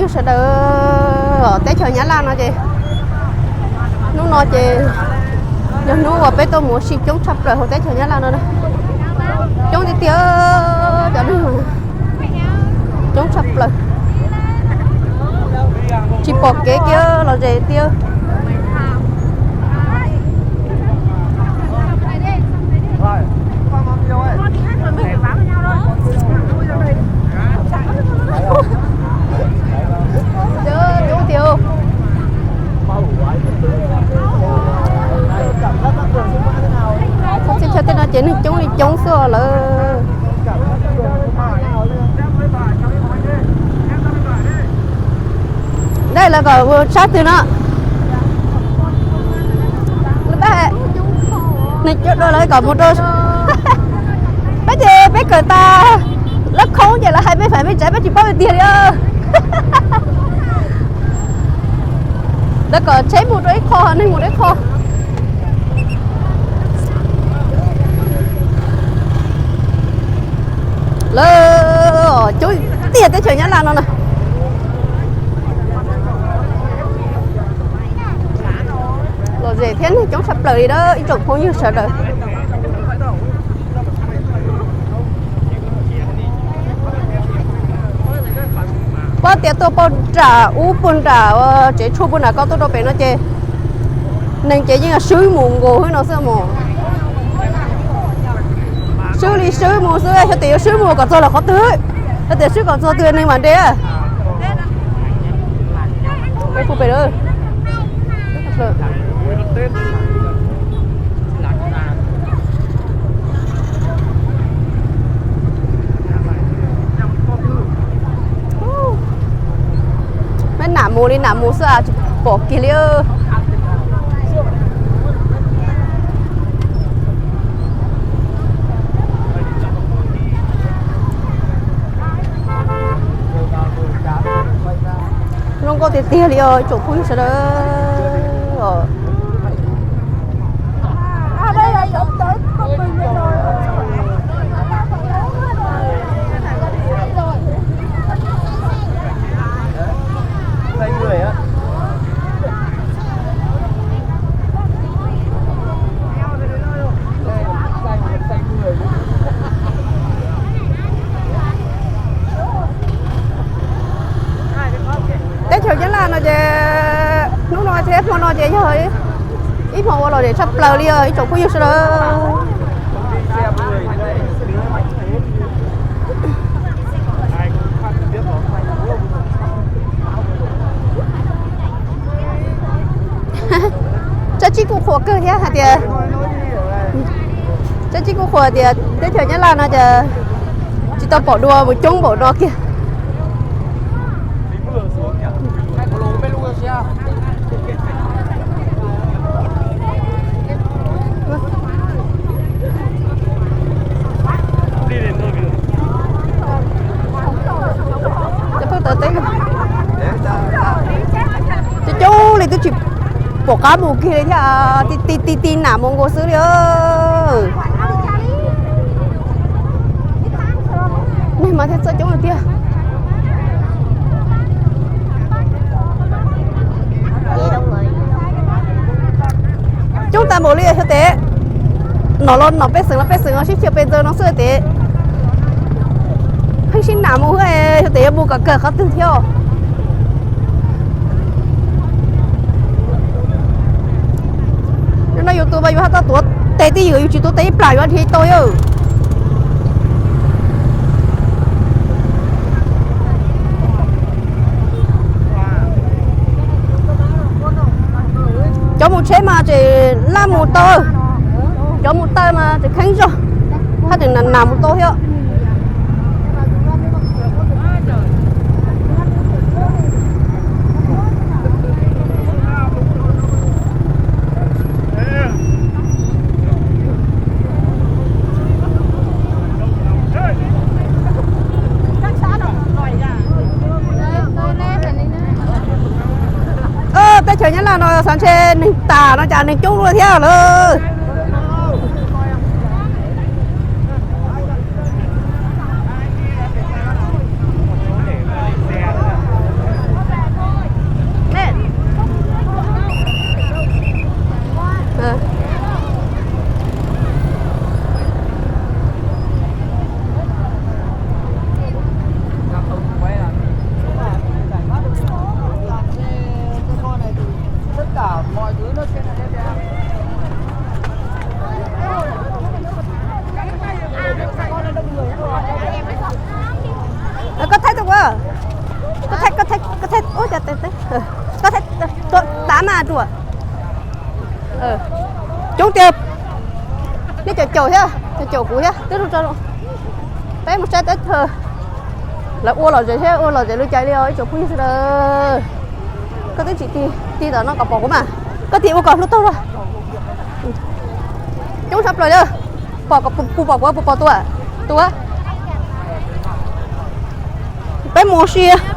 Yog sawv daws, teb chaws Nyab Laj no ces hnub no ces yog hnub uas peb tuaj mus ua si coob tshaj plaws hauv teb chaws Nyab Laj no. Coob tiag tiag, cov neeg coob tshaj plaws, tsis pom kev kiag los zes tiag. Txhua txhia chaw tej no ces neeg coob li coob xwb os lawm. Dab lawv kom mus sab twg no? Neeg coob dua lawv kom mus rau, peb ces peb kawm tas lab khoob ces lawv hais mej fam mej tsav peb tsis paub tiag tiag li. Lawv kom tsheb mus rau ib qho, neeg mus rau ib qho. Lawv coob tiag teb chaws Nyab Laj no na. Lom zem thiab neeg coob tshaj plaws li na ib tsoom phooj ywg sawv daws. Pab tias tuaj pog nram ub pog nram tsev tshuaj pog nram ko tuaj rau pem no ces neeg ces yeej swb mus nkaus xwb no xwb mog. Swb li swb mus xwb, xyov tias yuav swb mus kom txog lawm qhov twg, xyov tias swb kom txog twg neeg mam nres. Peb nam mus li nam mus xwb tsis pom kiag li. Zoo nkauj tiag tiag li os ib tsoom phooj ywg sawv daws. Teb chaws Nyab Laj no ces hnub no thiab hmo no ces yog ib hmo uas lom zem tshaj plaws li os ib tsoom phooj ywg sawv daws. Tsab Tsib kuj qhuas kawg thiab hais tias, Tsab Tsib kuj qhuas tias teb chaws Nyab Laj no ces tsis tau pom dua mus coob npaum no kiag. Cov phooj ywg, coob coob li twb tsis pom qab mus kiag li thiab, ti ti ti nam mus nkaus xwb li. Neeg mas thiaj txawj coob tiag. Coob tag npaum li xyov tes, nom los nom pej xeem los pej xeem los sib xyaw pes ntxaws no xwb tes, pheej sib nam mus xwb xyov tes yuav mus kom kawg qhov twg thiab. Yus no yus tus mas yus haj tau tuav tes twj ywm, yus tsis tuav tes ib plag yuav dhia tau yawg. Cov mus tsheb mas tseem laj mus tau, cov mus taw mas tseem kheeb zog, haj tseem nas nas mus tau thiab. Teb chaws Nyab Laj no xav ntshe neeg tas no cas neeg coob luaj thiab lawm. Koj tav mas ruam. Coob tiag. Nej caum caum thiab, caum caum kuv thiab twb zoo tso. Peb mus saib teb chaws. Lawv ua lom zem thiab ua lom zem li cas li os ib tsoom phooj ywg sawv daws. Koj twb tsis tig, tig tom no kom pom kuv mas. Koj tig ua kom hlub taug los. Coob tshaj plaws li. Pom, puas pom kuv, puas pom tua, tua. Peb mus ua si.